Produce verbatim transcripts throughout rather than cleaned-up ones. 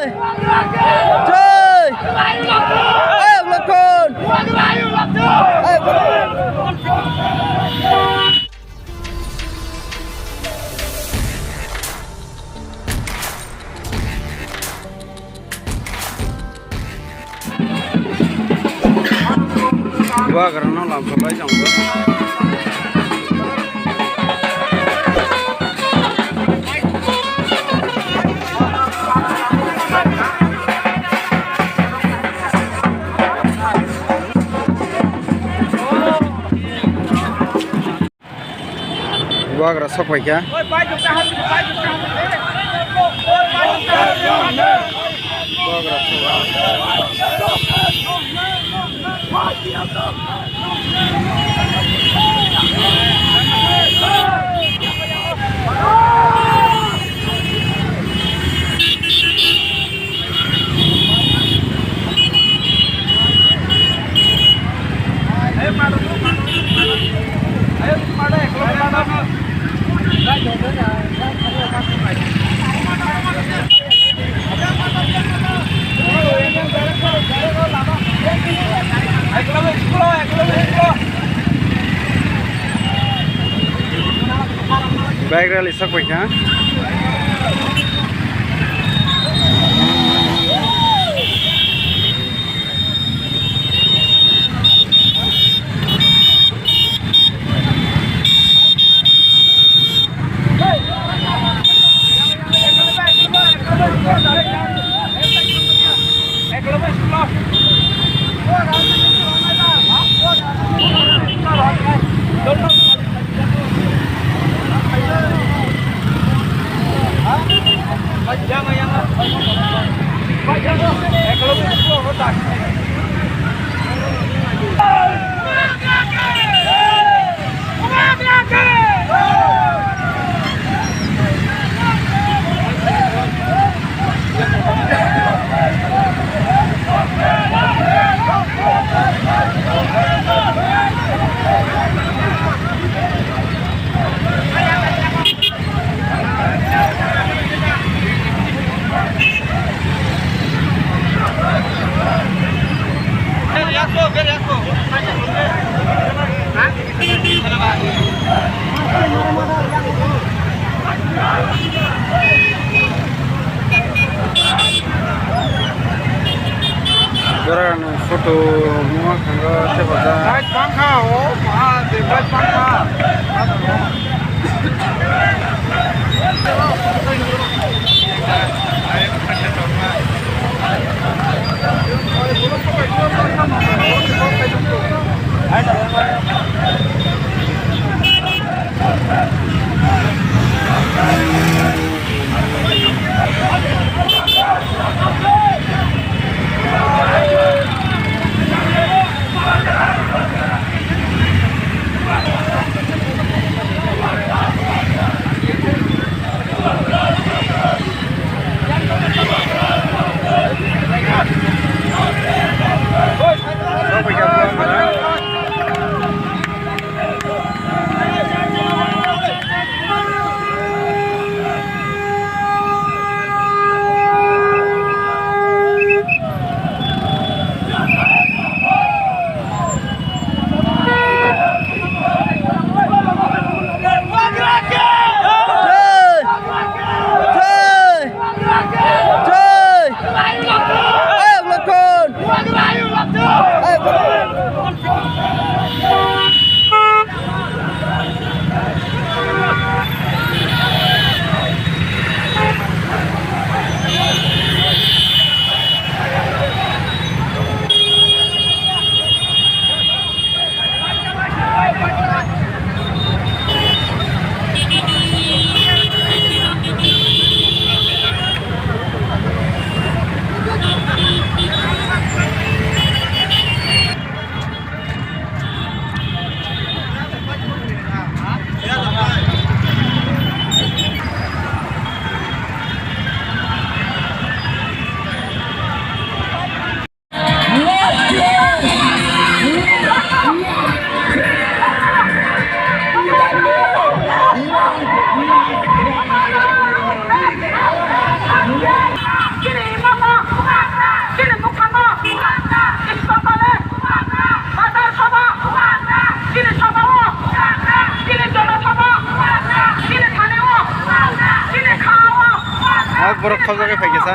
Jai! Ayok Lokon! Ayok Lokon! Bubagrano lamsok lai chong. Bubagra sok pai kha. Bubagra sok. Bike rally sak paikha. Jora ni photo numa khango tei bwsa. Light pangkha, o, ma, de light pangkha. Kau jaga phaikha sa.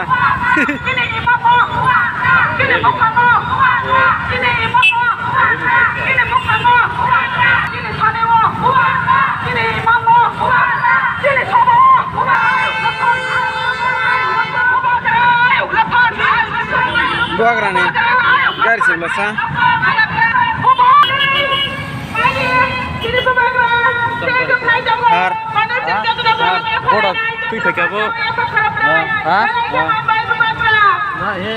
Buagrani gari se bwlasa. Har. Boda twi phaikha bo. Ha? Na he.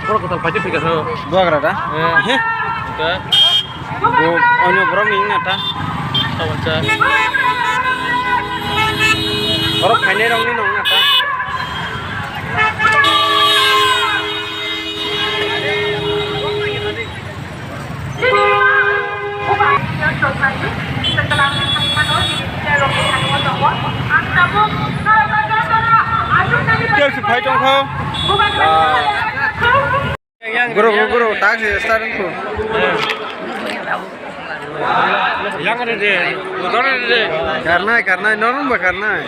Boda kwtal phaikha phaikha so. Buagra da? Eh. He. Ka. Bo onyo borok ni na ta. Tabuk cha. Borok phainai rok ni nong na ta. Yang phai tong kho. Guru, guru, guru, tak si start ko. Yang ada deh, motor ada deh. Karnai, karnai, normal ba karnai.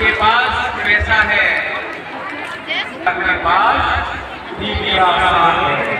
उसके पास पैसा है, उसके पास भी पैसा है।